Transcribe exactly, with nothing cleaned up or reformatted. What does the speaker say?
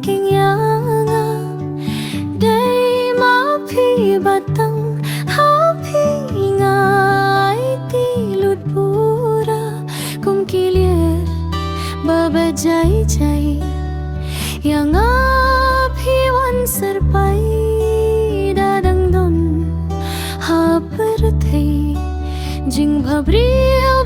King ïa nga, dei ma phi ba tang ha phi nga aiti lut bura kum ki lieh ba ba jai jai. Ïa nga phi wan syrpai da dang don ha pyrthei jingbhabriew